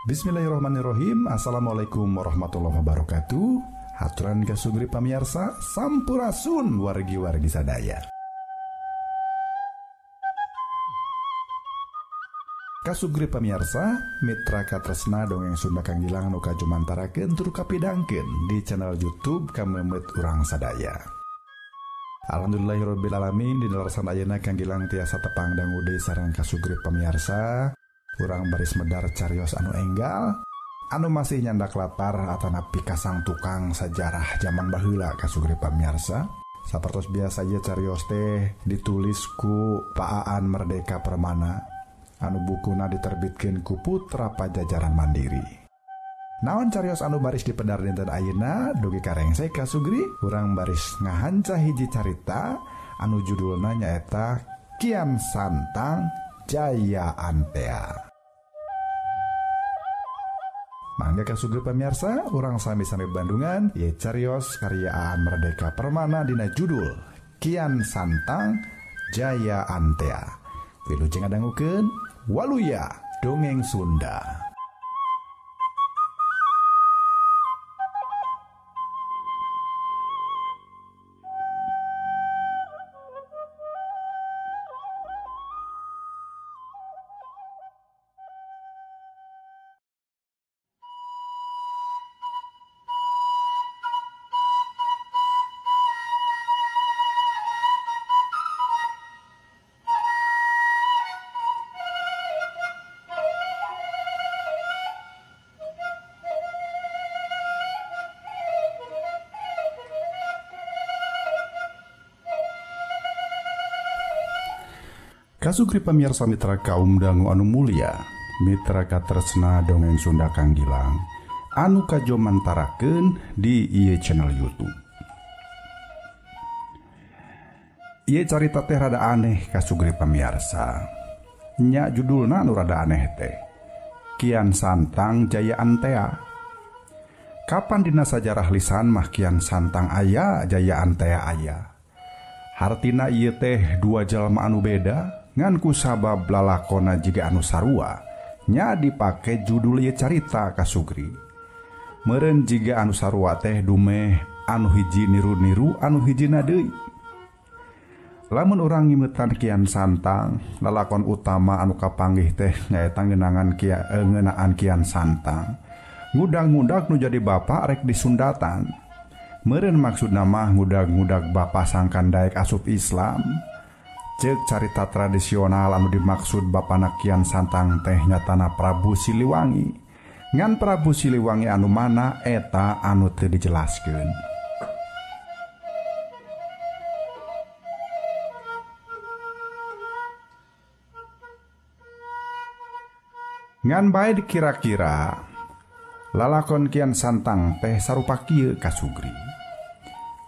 Bismillahirrahmanirrahim. Assalamualaikum warahmatullahi wabarakatuh. Haturan kasugri pamiarsa, sampurasun wargi-wargi sadaya. Kasugri pamiarsa, mitra katresna dongeng Sunda Kang Gilang nu kajumantarakeun tur kapidangkeun di channel YouTube Kamemet Urang Sadaya. Alhamdulillahirabbil alamin, dina leresan ayeuna Kang Gilang tiasa tepang dangu deui sareng kasugri pamiarsa. Urang baris medar carios anu enggal, anu masih nyandak latar atanapi kasang tukang sajarah zaman baheula kasugri pamiarsa. Sapertos biasa ieu carios teh ditulis ku Pak Aan Merdeka Permana, anu bukuna diterbitkeun ku Putra Pajajaran Mandiri. Naon carios anu baris dipedar dinten ayeuna dugi ka rengse kasugri, urang baris ngahanca hiji carita anu judulna nyaeta Kian Santang Jaya Antea. Mangga kasugri pamiarsa, urang sami-sami Bandungan ye carios karya Aan Merdeka Permana dina judul Kian Santang Jaya Antea. Wilujeng ngadangukeun Waluya Dongeng Sunda. Kasugri pamiarsa mitra kaum dangu anu mulia, mitra katresna dongeng Sunda Kang Gilang anu kajomantarakeun di ieu channel YouTube. Ieu carita teh rada aneh kasugri pamiarsa. Nya judulna anu rada aneh teh Kian Santang Jaya Antea. Kapan dina sajarah lisan mah Kian Santang aya, Jaya Antea aya. Hartina ieu teh dua jalma anu beda, ngan ku sabab lalakona jiga anu sarua nya dipake judul ieu carita kasugri. Meureun jiga anu sarua teh dumeh anu hiji niru-niru anu hijina deui. Lamun urang ngimetan Kian Santang, lalakon utama anu kapanggih teh nyaeta ngeunaan Kian Santang. Ngudag-ngudag nu jadi bapa rek disundatan. Meureun maksudna mah ngudag-ngudag bapa sangkan daek asup Islam. Ceuk carita tradisional anu dimaksud bapana Kian Santang teh nyatana Prabu Siliwangi. Ngan Prabu Siliwangi anu mana eta anu teu dijelaskeun. Ngan bae dikira-kira lalakon Kian Santang teh sarupa kieu kasugri.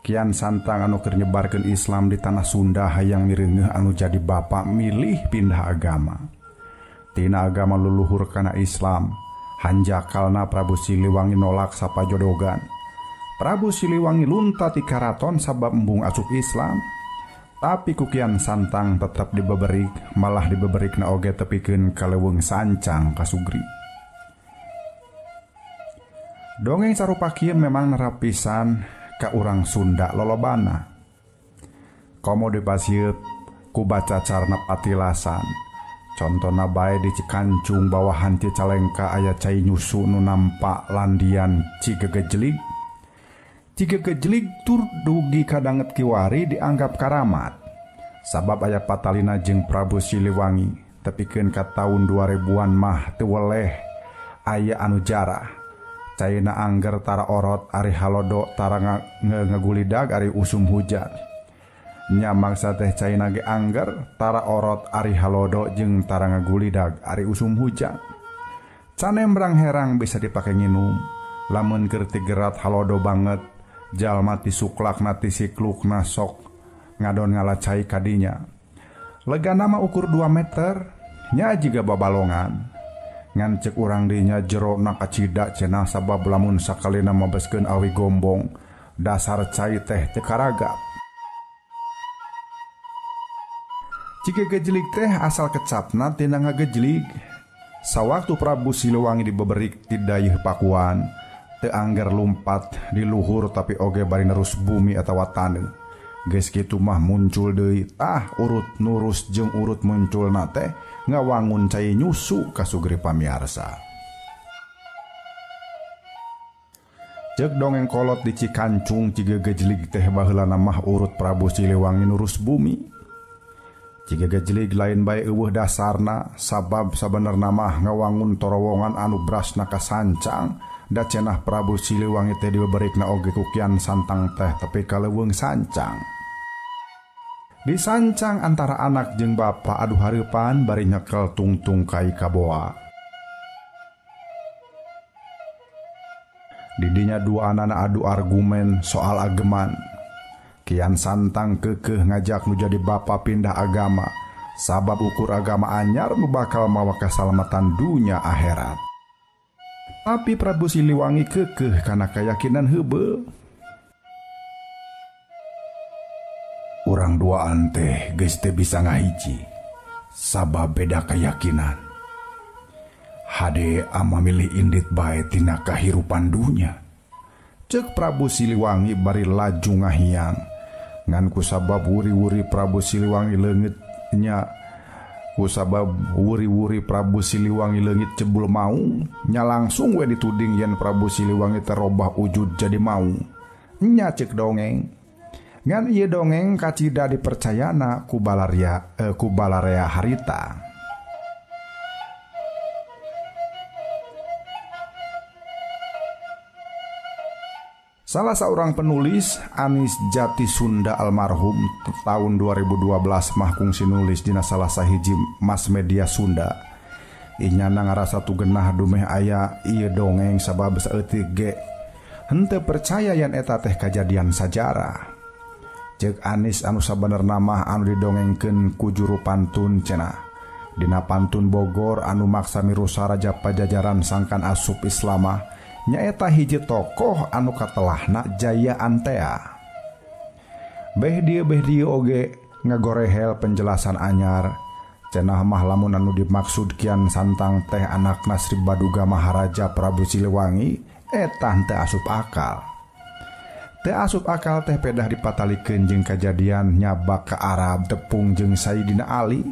Kian Santang anu keur nyebarkeun Islam di tanah Sunda hayang mireungeuh anu jadi bapa milih pindah agama. Tina agama luluhur kana Islam, hanjakalna Prabu Siliwangi nolak sapajodogan. Prabu Siliwangi lunta ti karaton sabab embung asup Islam. Tapi ku Kian Santang tetep dibeberik, malah dibeberikna oge tepikeun ka leuweung sancang kasugri. Dongeng sarupa kieu memang nerapisan ka urang Sunda lolobana. Komo dipasieut ku baca carna patilasan. Contona bae di Cikancung bawahan Cicalengka aya cai nyusu nu nampak landian Cigegejlig. Cigegejlig tur dugi kadanget kiwari dianggap karamat. Sabab aya patalina jeung Prabu Siliwangi tepikeun ka taun 2000-an mah teu weleh aya anu jarah. Caina angger tara orot ari halodo tara ngagulidag ari usum hujan. Nya mangsa teh caina ge angger tara orot ari halodo jeung tara ngagulidag ari usum hujan. Canembrang herang bisa dipake nginum. Lamun keur tigerat halodo banget, jalma ti suklakna ti siklukna sok ngadon ngalacai kadinya. Legana mah ukur 2 meter, nya jiga babalongan. Ngan cek urang dinya jero na kacida cenah sabab lamun sakalina mabeskeun awi gombong dasar cai teh teu karagap. Cigegejlig teh asal kecapna tina ngagejlig. Sawaktu Prabu Siliwangi dibeberik ti dayeuh Pakuan, teu angger lumpat di luhur tapi oge bari nerus bumi atawa taneuh. Geus kitu mah muncul deui tah urut nurus jeung urut munculna teh ngawangun cai nyusu ka sugri pamiarsa. Ceuk dongeng kolot di Cikancung ciga gejlig teh baheulana mah urut Prabu Siliwangi nurus bumi. Ciga gejlig lain bae eueuh dasarna sabab sabenerna mah ngawangun torowongan anu brasna kasancang da cenah Prabu Siliwangi teh dibeberikna oge ku Kian Santang teh tepi ka leuweung sancang. Disancang antara anak jeung bapa adu hareupan bari nyekel tungtung kai kaboa. Didinya dua anana adu argumen soal ageman. Kian Santang keukeuh ngajak nu jadi bapa pindah agama, sabab ukur agama anyar nu bakal mawa kasalamatan dunya akhirat. Tapi Prabu Siliwangi keukeuh kana keyakinan heubeul. Urang duaan teh geus teu bisa ngahiji sabab beda keyakinan. Hade ama milih indit bae tina kahirupan dunya. Ceuk Prabu Siliwangi bari laju ngahiang. Ngan kusabab wuri-wuri Prabu Siliwangi leungit nya kusabab wuri-wuri Prabu Siliwangi leungit cebul maung nya langsung we dituding yen Prabu Siliwangi terobah wujud jadi maung. Nya ceuk dongeng. Ngan ieu dongeng kacida dipercayana ku balarea harita. Salah seorang penulis Anis Jati Sunda almarhum tahun 2012 mah kungsi nulis dina salah sahiji mass media Sunda. Inyana ngarasa tugenah dumeh aya ieu dongeng sabab saeutik ge henteu percaya yen eta teh kajadian sajarah. Ceuk Anis anu sabenerna mah anu didongengkeun ku juru pantun cenah. Dina pantun Bogor anu maksa mirusa raja Pajajaran sangkan asup Islamah nyaeta hiji tokoh anu katelahna Jaya Antea. Beh dieu oge ngagorehel penjelasan anyar. Cenah mah lamun anu dimaksud Kian Santang teh anakna Sri Baduga Maharaja Prabu Siliwangi eta henteu asup akal. Teu asup akal teh pedah dipatalikeun jeung kajadian nyabak ka Arab tepung jeung Sayyidina Ali.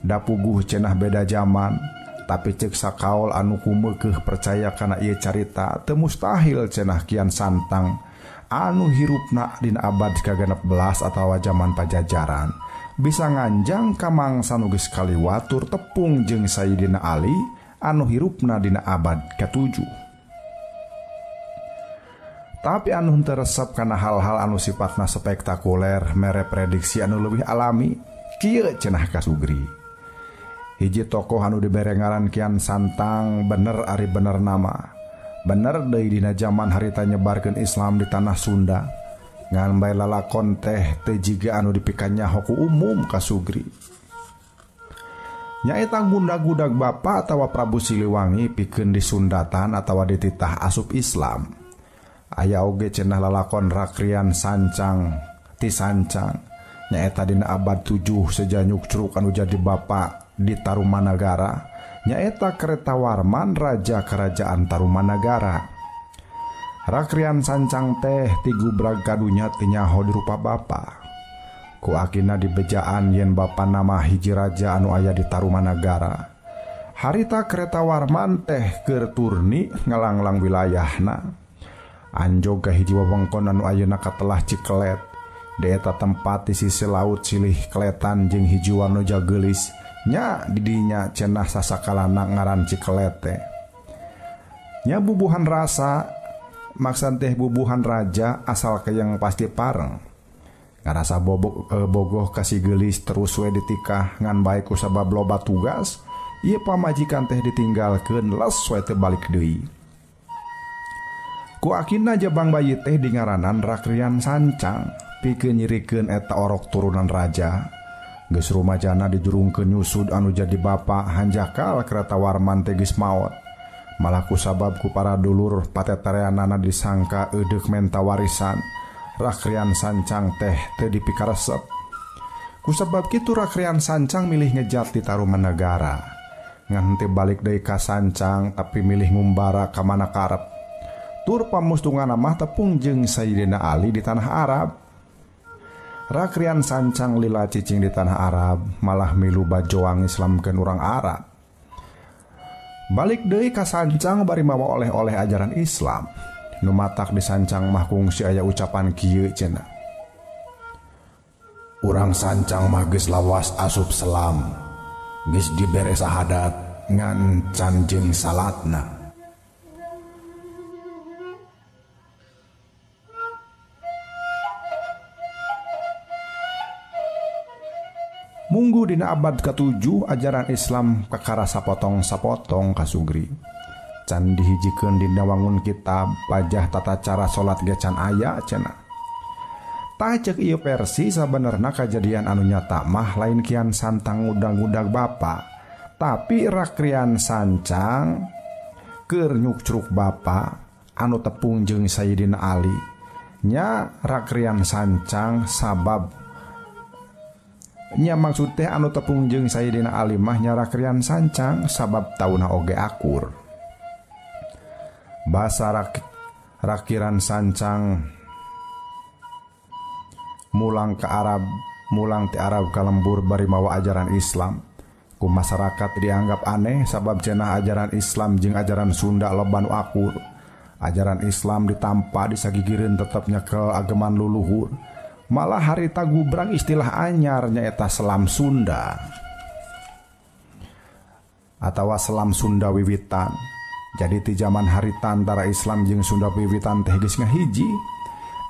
Da puguh cenah beda zaman. Tapi ceuk sakaol anu kumeukeuh percaya kana ieu carita teu mustahil cenah Kian Santang anu hirupna dina abad ka-16 atawa zaman Pajajaran bisa nganjang ka mangsa nu geus kaliwatur tepung jeung Sayyidina Ali anu hirupna dina abad ka-7. Tapi anu henteu resep kana hal-hal anu sifatna spektakuler mere prediksi anu leuwih alami kieu cenah kasugri. Hiji tokoh anu dibere ngaran Kian Santang bener ari bener nama. Bener deui dina jaman harita nyebarkeun Islam di tanah Sunda. Ngan bae lalakon teh teu jiga anu dipikanyaho ku umum kasugri. Nyaeta gundag-gudag bapa atawa Prabu Siliwangi pikeun disundatan atawa dititah asup Islam. Aya oge cenah lalakon Rakrian Sancang ti Sancang. Nyaeta dina abad 7 sejanyuk curug anu jadi bapa di Tarumanagara nyaeta Keretawarman raja kerajaan Tarumanagara. Rakrian Sancang teh tigubrag kadunya teu nyaho dirupa bapa. Ku akina dibejaan yen bapa nama hiji raja anu aya di Tarumanagara. Harita Keretawarman teh keur turni ngalanglang wilayahna. Anjog ka hiji wewengkon anu ayeuna katelah Cikelet. Di eta tempat di sisi laut silih keletan jeung hiji wanoja geulis. Nya didinya cenah sasakalana ngaran Cikelet teh. Nya bubuhan rasa maksan teh bubuhan raja asal keyeng pasti pareng. Ngarasa bogoh kasih geulis terus we ditikah ngan bae ku sabab loba tugas, ieu pamajikan teh ditinggalkeun les we teu balik deui. Ku akina jabang bayi teh dingaranan Rakrian Sancang pikeun nyirikeun eta orok turunan raja. Geus rumajana dijurungkeun nyusud anu jadi bapa hanjakal Keretawarman teh geus maot. Malah ku sabab ku para dulur patetereanana disangka eudeuk menta warisan. Rakrian Sancang teh teu dipikaresep. Ku sabab kitu Rakrian Sancang milih ngejat di Tarumanagara. Ngan henteu balik deui ka Sancang tapi milih ngumbara ka mana karep. Tur pamustunganna mah tepung jeung Sayyidina Ali di tanah Arab. Rakrian Sancang lila cicing di tanah Arab malah milu bajoang Islamkeun urang Arab. Balik deui ka Sancang bari mawa oleh-oleh ajaran Islam. Nu matak di Sancang mah kungsi aya ucapan kieu cenah. Urang Sancang mah geus lawas asup selam, geus dibere sahadat ngan can jeung salatna. Munggu dina abad ke-7 ajaran Islam kakara sapotong-sapotong kasugri. Can dihijikeun dina wangun kitab pajah tata cara salat ge can aya cenah. Tah ceuk ieu versi sabenerna kajadian anu nyata mah lain Kian Santang ngudag-ngudag bapa, tapi Rakrian Sancang keur nyukcruk bapa anu tepung jeung Sayyidina Ali. Nya Rakrian Sancang sabab nya maksud teh anu tepung jeung Sayyidina Ali mah nya Rakrian Sancang sabab tauna oge akur. Basa Rakiran Sancang mulang ke Arab, mulang ti Arab ka lembur bari mawa ajaran Islam. Ku masyarakat dianggap aneh sabab cenah ajaran Islam jeung ajaran Sunda loba nu akur. Ajaran Islam ditampa disagigireun tetep nyekel ageman luluhur. Malah harita gubrang istilah anyar nyaeta Selam Sunda atawa Selam Sunda Wiwitan. Jadi ti zaman harita antara Islam jeung Sunda Wiwitan teh geus ngahiji.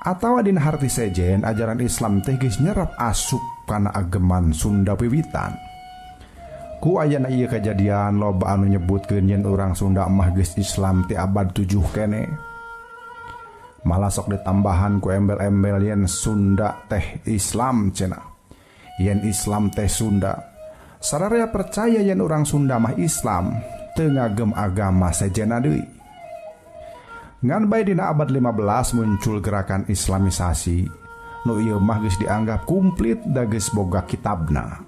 Atawa dina harti sejen ajaran Islam teh geus nyerap asup kana ageman Sunda Wiwitan. Ku ayana ieu kajadian loba anu nyebutkeun yen urang Sunda mah geus Islam ti abad 7 kene. Malah sok ditambahan ku embel-embel yen Sunda teh Islam cenah. Yen Islam teh Sunda. Sararea percaya yen urang Sunda mah Islam teu ngagem agama sejena deui. Ngan bae dina abad 15 muncul gerakan Islamisasi. Nu ieu mah geus dianggap kumplit da geus boga kitabna.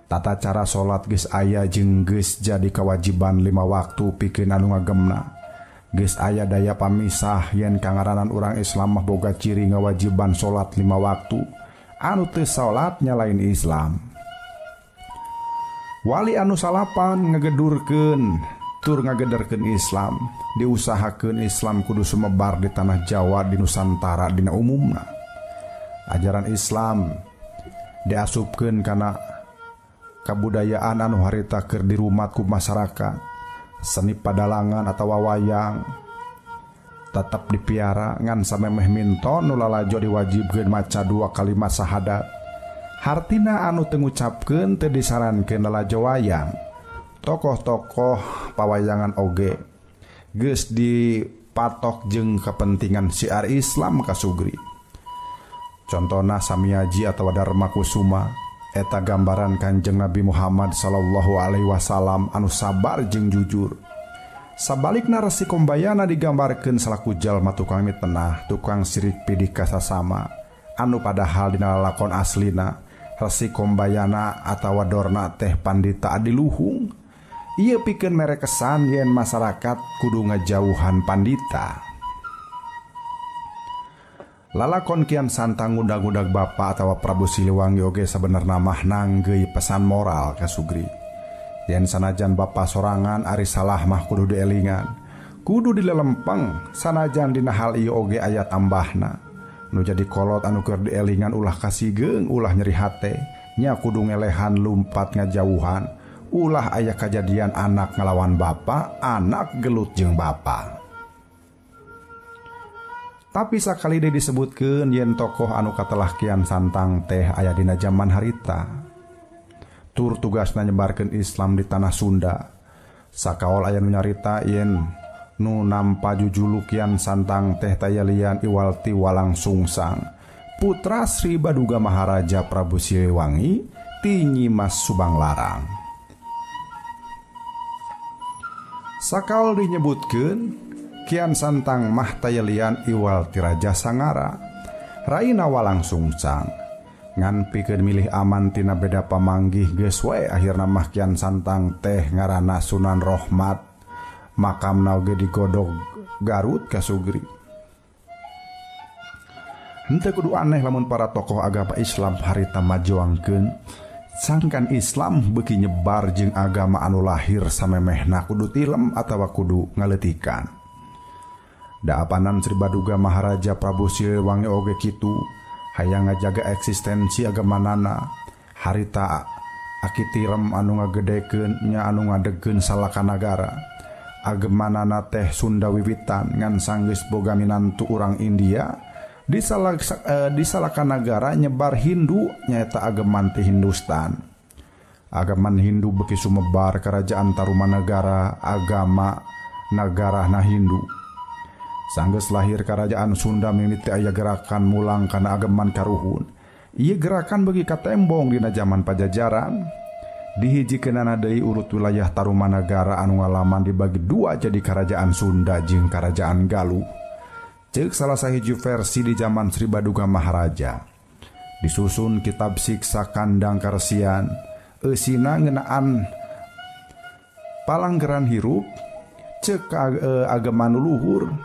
Tata cara salat geus aya jeung geus jadi kewajiban 5 waktu pikeun anu ngagemna. Geus aya daya pamisah yen kangaranan urang Islam mah boga ciri ngawajiban salat 5 waktu. Anu teu salat nya lain Islam. Wali anu salapan ngegedurkeun tur ngagederkeun Islam, diusahakeun Islam kudu sumebar di tanah Jawa di Nusantara dina umumna. Ajaran Islam diasupkeun kana kabudayaan anu harita keur dirumat ku masyarakat. Seni padalangan atawa wayang tetep dipiara ngan samemeh minton nu lalajo diwajibkeun maca 2 kalimat syahadat. Hartina anu teu ngucapkeun teu disarankeun lalajo wayang. Tokoh-tokoh pawayangan oge geus dipatok jeung kepentingan syiar Islam kasugri. Contona Samiaji atawa Dharma Kusuma eta gambaran Kanjeng Nabi Muhammad sallallahu alaihi wasallam anu sabar jeung jujur. Sabalikna Resi Kumbayana digambarkeun salaku jalma tukang mitenah, tukang sirik pidih ka sasama, anu padahal dina lalakon aslina Resi Kumbayana atawa Dorna teh pandita adiluhung. Ieu pikeun mere kesan yen masyarakat kudu ngajauhan pandita. Lalakon Kian Santang ngudag-ngudag bapa atawa Prabu Siliwangi oge sabenerna mah nanggeuy pesan moral ka Sugri. Yen sanajan bapa sorangan ari salah mah kudu dielingan, kudu dilelempeng sanajan dina hal ieu oge aya tambahna. Nu jadi kolot anu keur dielingan ulah kasigeung, ulah nyeri hate, nya kudu ngelehan lumpat ngajauhan, ulah aya kajadian anak ngelawan bapa, anak gelut jeung bapa. Tapi sakali deui disebutkeun yen tokoh anu katelah Kian Santang teh aya dina jaman harita. Tur tugasna nyebarkeun Islam di tanah Sunda. Sakaol aya nu nyarita yen nu nampa jujuluk Kian Santang teh tayalian iwal ti Walang Sungsang, putra Sri Baduga Maharaja Prabu Siliwangi ti Nyi Mas Subanglarang. Sakaol dinyebutkeun Kian Santang mah tayalian iwal ti Raja Sangara, raina Walang Sungsang. Ngan pikeun milih aman tina beda pamanggih geus we akhirna mah Kian Santang teh ngaranna Sunan Rohmat. Makamna oge digodog Garut kasugri. Henteu kudu aneh lamun para tokoh agama Islam harita majuangkeun sangkan Islam beuki nyebar jeung agama anu lahir samemehna kudu tilem atawa kudu ngaleutikan. Da apanan Sri Baduga Maharaja Prabu Siliwangi oge kitu hayang ngajaga eksistensi agamanana harita aki tirem anu ngagedekeun nya anu ngadegkeun salakanagara. Agemanana teh Sunda wiwitan ngan sanggeus boga minantu urang India di salakanagara nyebar Hindu nyaeta ageman ti Hindustan. Ageman Hindu beuki sumebar kerajaan Tarumanagara agama nagarana Hindu. Sanggeus lahir kerajaan Sunda mimiti aya gerakan mulang kana ageman karuhun. Ieu gerakan beuki katembong dina jaman Pajajaran. Dihijikeunana deui urut wilayah Tarumanagara anu ngalaman dibagi dua jadi kerajaan Sunda jeung kerajaan Galuh. Ceuk salah sahiji versi di zaman Sri Baduga Maharaja. Disusun kitab Siksa Kandang Karsian, eusina ngeunaan palanggeran hirup ceuk agama luhur,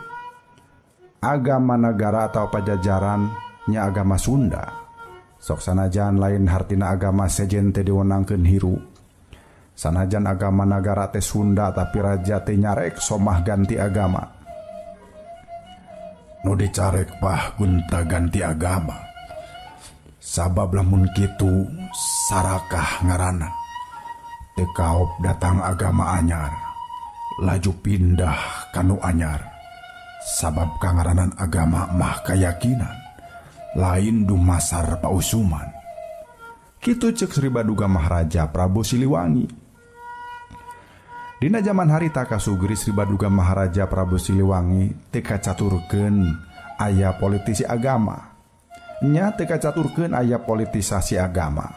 agama nagara atau Pajajaran nya agama Sunda. Sok sanajan lain hartina agama sejen teh diwenangkeun hirup. Sanajan agama nagara teh Sunda tapi raja teh nyarek somah ganti agama. Nu dicarek pah gunta ganti agama. Sabab lamun kitu sarakah ngaranna. Teu kaop datang agama anyar, laju pindah kanu anyar. Sabab kangaranan agama mah kayakinan, lain dumasar pausuman. Kitu ceuk Sri Baduga Maharaja Prabu Siliwangi. Dina jaman harita kasugri Sri Baduga Maharaja Prabu Siliwangi teu kacaturkeun aya politisi agama. Nya teu kacaturkeun aya politisasi agama.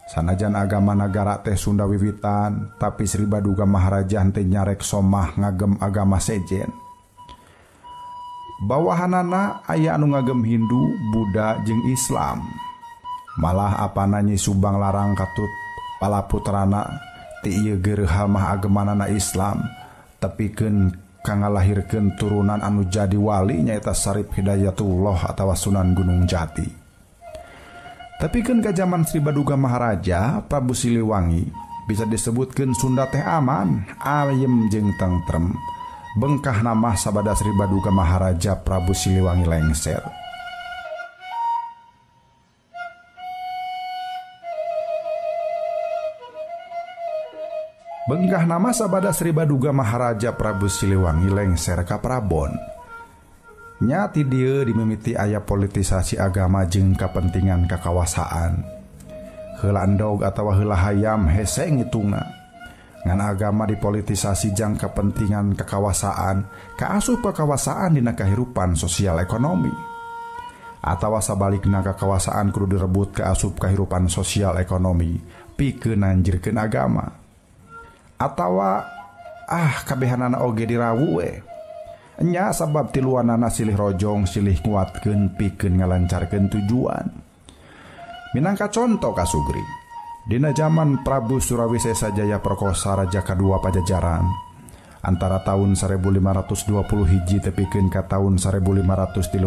Sanajan agama nagara teh Sunda wiwitan, tapi Sri Baduga Maharaja henteu nyarek somah ngagem agama sejen. Bawahanana aya anu ngagem Hindu, Buddha jeung Islam. Malah apana Nyi Subang Larang katut palaputrana ti ieu geureuh mah agemanana Islam, tepikeun ka ngalahirkeun turunan anu jadi wali nyaeta Sarip Hidayatullah atawa Sunan Gunung Jati. Tepikeun ka jaman Sri Baduga Maharaja Prabu Siliwangi bisa disebutkeun Sunda teh aman, ayem jeung tentrem. Bengkah nama sabada Sri Baduga Maharaja Prabu Siliwangi lengser. Bengkah nama sabada Sri Baduga Maharaja Prabu Siliwangi lengser ka Prabon. Nya ti dieu dimimiti aya politisasi agama jeung kapentingan kakawasaan. Heula endog atawa heula hayam hese ngitungna. Ngan agama dipolitisasi jang kepentingan kekawasaan, kaasup kekawasaan dina kahirupan sosial ekonomi. Atawa sabalikna kekawasaan kudu direbut kaasup kahirupan sosial ekonomi, pikeun nanjirkeun agama. Atawa kabehanana oge dirawu we. Nya sabab tiluanana silih rojong silih nguatkeun pikeun ngalancarkeun tujuan. Minangka conto kasugri. Dina jaman Prabu Surawisesa Jaya Prakosa Raja kadua Pajajaran antara tahun 1520 hiji tepikeun ka tahun 1535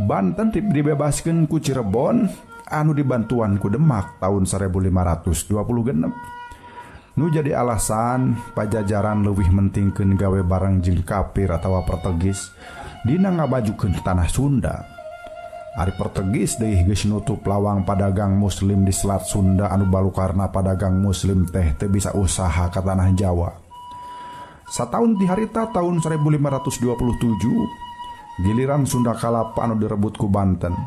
Banten dibebaskeun ku Cirebon anu dibantuan ku Demak tahun 1526. Nu jadi alasan Pajajaran leuwih mentingkeun gawe bareng jeung kafir atawa Portugis dina ngabajukeun tanah Sunda. Ari Portugis deui geus nutup lawang padagang muslim di Selat Sunda anu balukarna padagang muslim teh teu bisa usaha ka tanah Jawa. Sataun di harita tahun 1527 giliran Sunda Kalapa anu direbut ku Banten.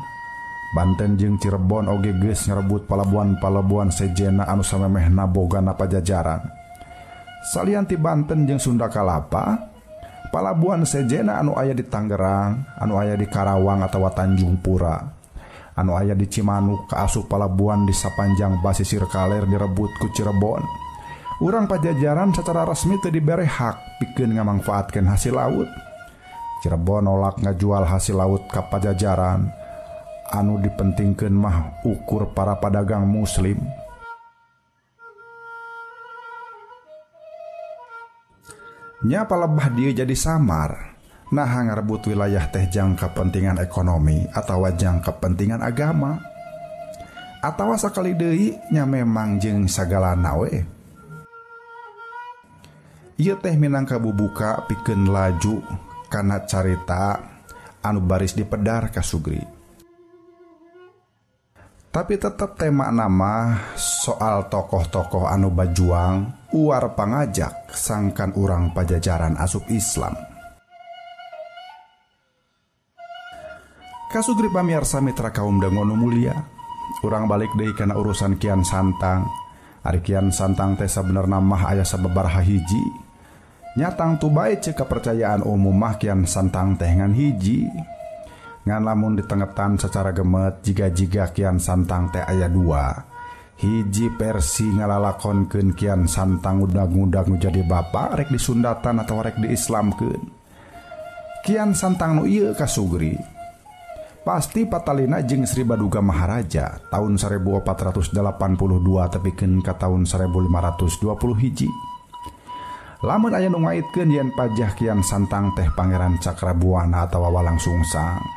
Banten jeung Cirebon oge geus ngarebut palabuhan-palabuhan sejena anu samemehna bogana Pajajaran. Salian ti Banten jeung Sunda Kalapa, palabuhan sejena anu aya di Tangerang, anu aya di Karawang atawa Tanjung Pura, anu aya di Cimanuk kaasup palabuhan di sapanjang basisir kaler direbut ku Cirebon. Urang Pajajaran secara resmi teu dibere hak pikeun ngamangfaatkeun hasil laut. Cirebon nolak ngajual hasil laut ka Pajajaran. Anu dipentingkeun mah ukur para padagang muslim. Nya palebah dieu jadi samar. Naha ngarebut wilayah teh jang kepentingan ekonomi atawa jang kepentingan agama. Atawa sakali deui nya memang jeung sagalana we. Ieu teh minangka bubuka pikeun laju kana carita anu baris dipedar ka Sugri. Tapi tetep tema nama soal tokoh-tokoh anu bajuang uar pangajak sangkan urang Pajajaran asup Islam. Kasugri pamiarsa mitra kaum dangu nu mulia, urang balik deui kana urusan Kian Santang. Ari Kian Santang teh sabenerna mah aya sababaraha hiji. Nyatang tu bae ceuk kepercayaan umum mah Kian Santang teh ngan hiji. Ngan lamun ditengetan secara gemet jiga-jiga Kian Santang teh aya dua. Hiji versi ngalalakonkeun Kian Santang udag-udag nu jadi bapa rek disundatan atawa rek diislamkeun. Kian Santang nu ieu kasugri pasti patalina jeung Sri Baduga Maharaja tahun 1482 tepikeun ka tahun 1520 hiji. Lamun aya nu ngaitkeun yen pajah Kian Santang teh Pangeran Cakrabuana atawa Walangsungsang.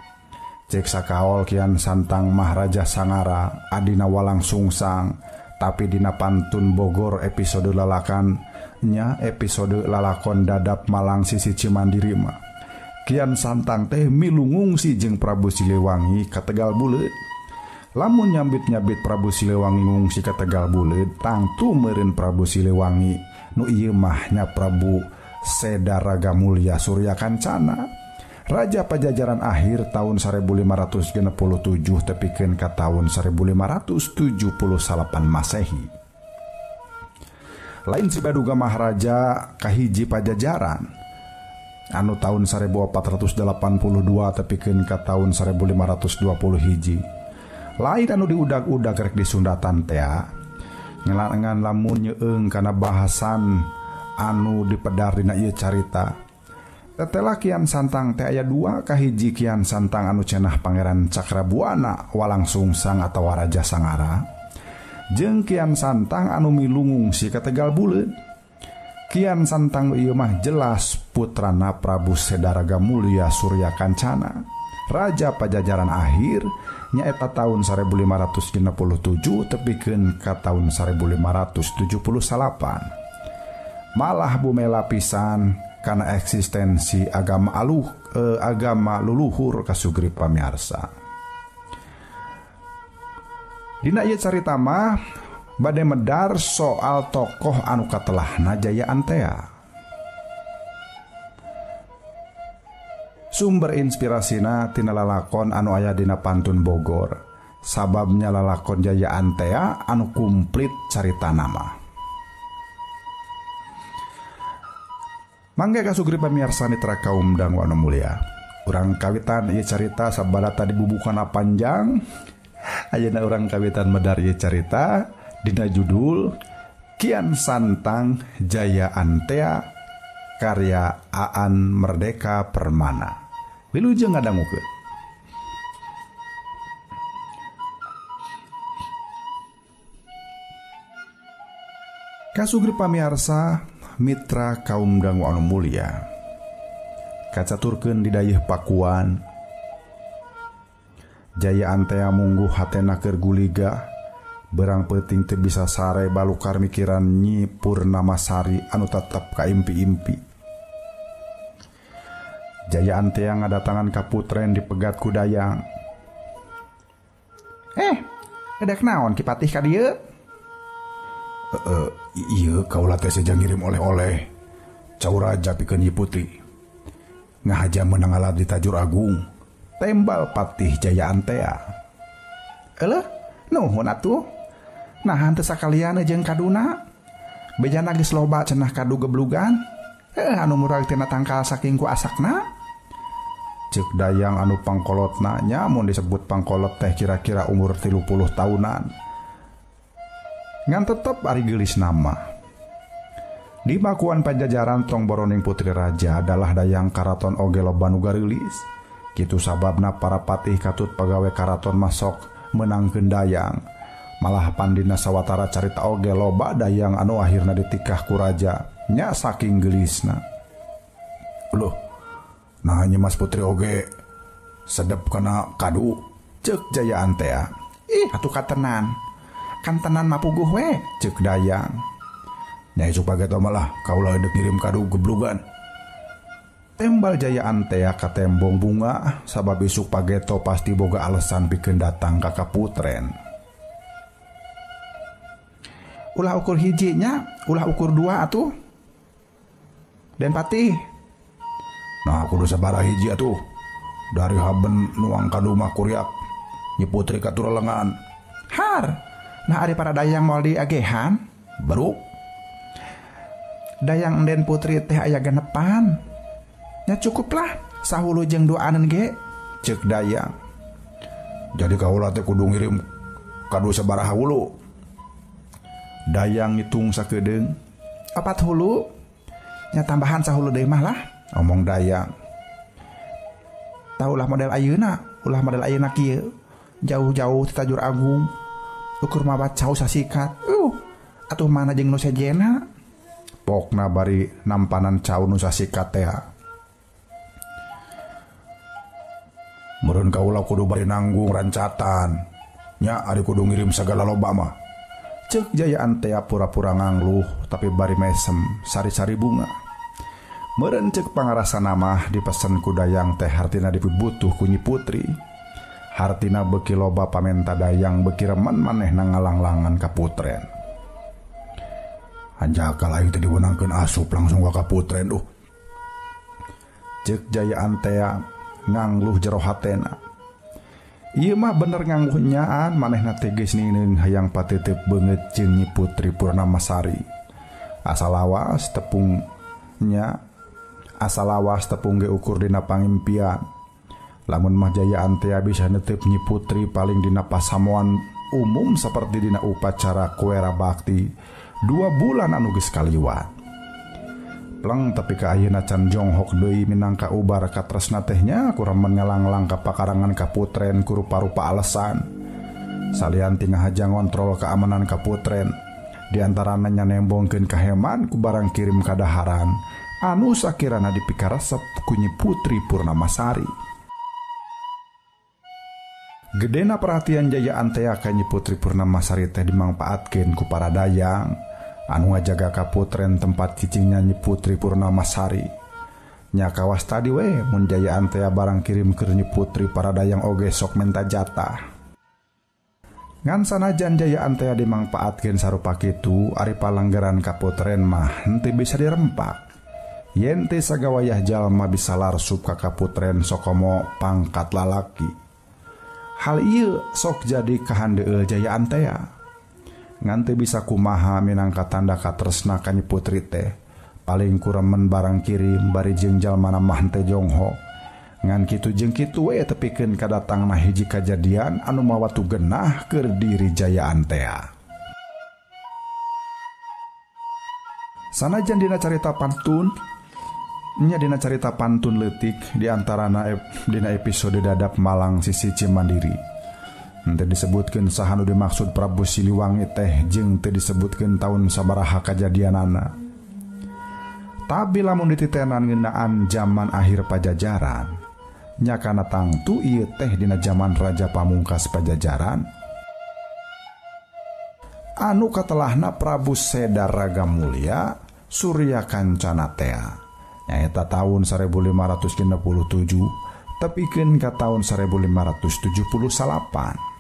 Cek sakaol Kian Santang Maharaja Sangara adina Walangsungsang, tapi dina pantun Bogor episode lalakan nya episode lalakon dadap Malang sisi Cimandiri mah Kian Santang teh milu ngungsi jeung Prabu Siliwangi ka Tegal Buleud. Lamun nyambit-nyabit Prabu Siliwangi ngungsi ka Tegal Buleud, tangtu meureun Prabu Siliwangi nu ieu mah nya Prabu Sedaraga Mulya Surya Kancana. Raja Pajajaran akhir tahun 1567 tepikeun ka tahun 1578 Masehi. Lain si Baduga Maharaja kahiji Pajajaran anu tahun 1482 tepikeun ka tahun 1520 hiji. Lain anu diudag-udag rek disundatan tea. Ngelangan lamun nyeung kana bahasan anu dipedar dina ieu carita. Tetela Kian Santang teh aya dua, kahiji Kian Santang anu cenah Pangeran Cakrabuana Walangsungsang atawa Raja Sangara, jeung Kian Santang anu milu ngungsi ka Tegal Buleud. Kian Santang ieu mah jelas putrana Prabu Sedaraga Mulya Surya Kancana, Raja Pajajaran akhir nyaeta tahun 1567 tepikeun ka tahun 1578. Malah bumela pisan kana eksistensi agama agama luluhur kasugri pamiarsa. Dina ieu carita mah bade medar soal tokoh anu katelahna Jaya Antea. Sumber inspirasina tina lalakon anu aya dina pantun Bogor. Sababnya lalakon Jaya Antea anu kumplit carita nama. Mangga kasugri pamiarsa mitra kaum dangu anu mulia. Urang kawitan ieu carita sabada tadi bubukana panjang. Ayeuna urang kawitan medar ieu carita dina judul Kian Santang Jaya Antea karya Aan Merdeka Permana. Wilujeng ngadangukeun. Kasugri pamiarsa mitra kaum dangu anu mulia. Kacaturkeun di dayeuh Pakuan. Jaya Antea mungguh hatena keur guliga. Berang peuting teu bisa sare balukar mikiran Nyi Purnamasari anu tetep kaimpi-impi. Jaya Antea ngadatangan kaputren dipegat ku dayang. Edek naon Ki Patih ka dieu? Ieu kaula teh seja ngirim oleh-oleh. Cau raja pikeun Nyi Putri. Ngahaja meunang alat di Tajur Agung. Tembal Patih Jaya Antea. Eleuh, nuhun atuh. Nah henteu sakalian jeung kaduna. Bejana geus loba cenah kadu geblugan. Anu murag tina tangkal saking ku asakna. Ceuk dayang anu pangkolotna nya mun disebut pangkolot teh kira-kira umur 30 tahunan. Ngan tetep ari geulis nama. Di Pakuan Pajajaran tong boroning putri raja adalah dayang karaton oge loba nu gareulis. Kitu sababna para patih katut pagawe karaton masok meunangkeun dayang. Malah pandina sawatara carita oge loba dayang anu akhirna ditikah ku raja nya saking geulisna. Loh, nah Nyi Mas Putri oge sedep kana kadu ceuk Jayaan teh. Ih, atuh katenan. Kantenan mah puguh we ceuk dayang. Nya isuk pageto malah kaula deuk ngirim kadu geblugan. Tembal Jayaan teh ka tembong bunga sabab isuk pageto pasti boga alasan pikeun datang ka kaputren. Ulah ukur hiji nya, ulah ukur dua atuh. Den Patih. Nah kudu sabaraha hiji atuh. Dari haben nuang kadu mah kuriak Nyi Putri katurelengan. Har. Nah ari para dayang moal diagehan? Baru. Dayang Den Putri teh aya genepan. Nya cukuplah sahulu jeung duaaneun ge ceuk dayang. Jadi kaula teh kudu ngirim kadu sabaraha hulu. Dayang ngitung sakedeung. 4 hulu. Nya tambahan sahulu deui mah lah, omong dayang. Tah ulah model ayeuna, ulah model ayeuna kieu. Jauh-jauh ti Tajur Agung. Ukur mawa cau sasikat. Atuh mana jeung nu sejena? Pokna bari nampanan cau nu sasikat teh. Meureun kaula kudu bari nanggung rancatan. Nya ari kudu ngirim sagala loba mah. Ceuk Jayaan teh pura-pura ngangluh tapi bari mesem sari-sari bunga. Meureun ceuk pangarasana mah dipesen ku dayang teh hartina dipibutuh ku Nyi Putri. Hartina beuki loba pamenta dayang beuki remen manehna ngalanglangan kaputren. Hanjakal aing teh diwenangkeun asup langsung ka kaputren duh. Ceuk Jayaan teh ngangluh jero hatena. Ieu mah bener ngangluh nyaan manehna teh geus nineung hayang patetep beungeut jeung Nyi Putri Purnamasari. Asal lawas tepung nya, asal lawas tepung ge ukur dina pangimpian. Lamun mah Jayaan teh bisa netep Nyi Putri paling dina pasamuan umum seperti dina upacara kuera bakti 2 bulan anu geus kaliwat. Pleng tapi ka ayeuna can jonghok deui minangka ubar katresna teh nya kurang ngalanglang ka pakarangan kaputren ku rupa-rupa alasan. Salian ti ngahaja ngontrol keamanan kaputren, di antarana nya nembongkeun kaheman ku barang kirim kadaharan anu sakirana dipikaresep ku Nyi Putri Purnamasari. Gedena perhatian Jayaan teh ka Nyi Putri Purnamasari teh dimangpaatkeun ku para dayang anu ngajaga kaputren tempat cicingnya Nyi Putri Purnamasari. Nya kawas tadi we mun Jayaan teh barang kirim keur Nyi Putri para dayang oge sok menta jatah. Ngan sanajan Jayaan teh dimangpaatkeun sarupa kitu ari palanggeran kaputren mah henteu bisa dirempak. Yen teh sagawayah jalma bisa larsup ka kaputren sokomo pangkat lalaki. Hal ieu sok jadi kahandeueul Jayaan teh. Ngan teu bisa kumaha minangka tanda katresna ka Nyi Putri teh. Paling kuremen barang kirim bari jeung jalmana mah henteu jonghok. Ngan kitu jeung kitu we tepikeun kadatangna hiji kajadian anu mawa tugenah keur diri Jayaan teh. Sanajan dina carita pantun nya dina carita pantun leutik di antarana dina episode Dadap Malang sisi Cimandiri. Henteu disebutkeun saha nu dimaksud Prabu Siliwangi teh jeung teu disebutkeun taun sabaraha kajadianana. Tapi lamun dititenan ngeunaan zaman akhir Pajajaran, nya kana tangtu ieu teh dina zaman Raja Pamungkas Pajajaran anu katelahna Prabu Sedaraga Mulya Surya Kancana teh. Nyaeta tahun 1567 tepikeun ka tahun 1578.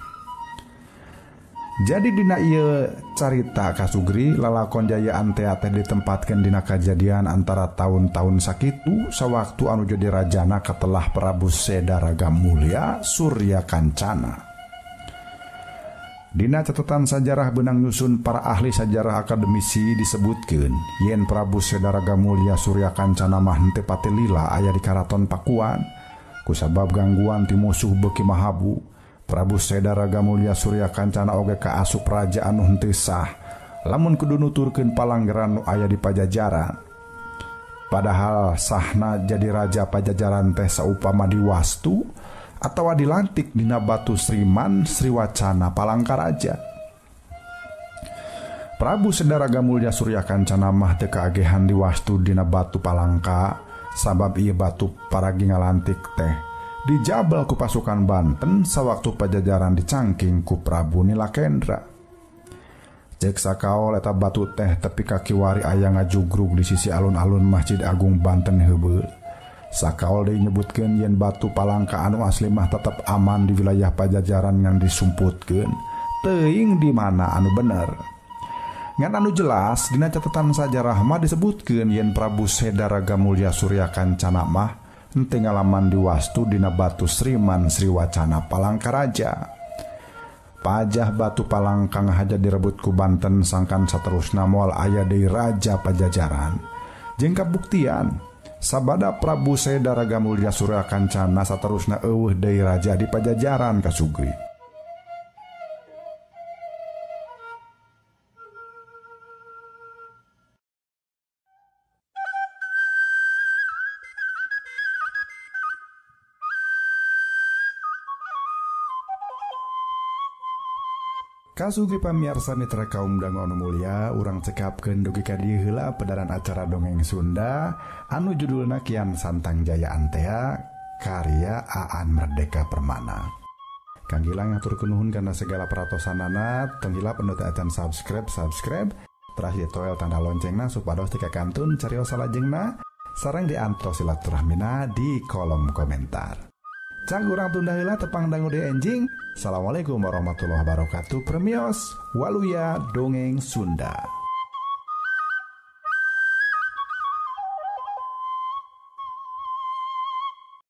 Jadi dina ieu carita kasugri lalakon Jayaan teh ditempatkeun dina kajadian antara tahun-tahun sakitu sawaktu anu jadi rajana katelah Prabu Sedaraga Mulya Surya Kancana. Dina catatan sajarah benang nyusun para ahli sajarah akademisi disebutkeun yen Prabu Sedaraga Mulya Surya Kancana mah henteu pati lila aya di Karaton Pakuan kusabab gangguan ti musuh beuki mahabu. Prabu Sedaraga Mulya Surya Kancana oge kaasup raja anu henteu sah lamun kudu nuturkeun palanggeran nu aya di Pajajaran. Padahal sahna jadi raja Pajajaran teh saupama diwastu atawa dilantik dina batu Sriman Sriwacana Palangkaraja. Prabu Sedaraga Mulya Surya Kancana mah teu kaagehan diwastu dina batu Palangka sabab ieu batu paragi ngalantik teh dijabel ku pasukan Banten sawaktu Pajajaran dicangking ku Prabu Nilakendra. Cek sakaol eta batu teh tepi ka kiwari aya ngajugrug di sisi alun-alun Masjid Agung Banten heubeul. Sakaol deui nyebutkeun yen batu Palangka anu asli mah tetep aman di wilayah Pajajaran ngan disumputkeun. Teuing di mana anu bener. Ngan anu jelas dina catatan sajarah mah disebutkeun yen Prabu Sedaraga Mulya Surya Kancana mah henteu ngalaman diwastu dina batu Sriman Sriwacana Palangkaraja. Pajah batu Palangka ngahaja direbut ku Banten sangkan saterusna moal aya deui raja Pajajaran. Jeung kabuktian sabada Prabu Sedaraga Mulya Surya Kancana saterusna eueuh deui raja di Pajajaran kasugri. Kasugri pamiarsa mitra kaum dangu anu mulia, urang cekapkeun dugi ka dieu heula pedaran acara dongeng Sunda anu judulna Kian Santang Jaya Antea karya Aan Merdeka Permana. Kang Gilang ngaturkeun nuhun kana segala peratosanana, tong hilap anu teu acan subscribe teras ditoel tanda loncengna supados teu kakantun carios salajengna sareng diantos silaturahmina di kolom komentar. Cang urang tunda heula tepang dangu deui enjing. Assalamualaikum warahmatullahi wabarakatuh. Premios waluya dongeng Sunda.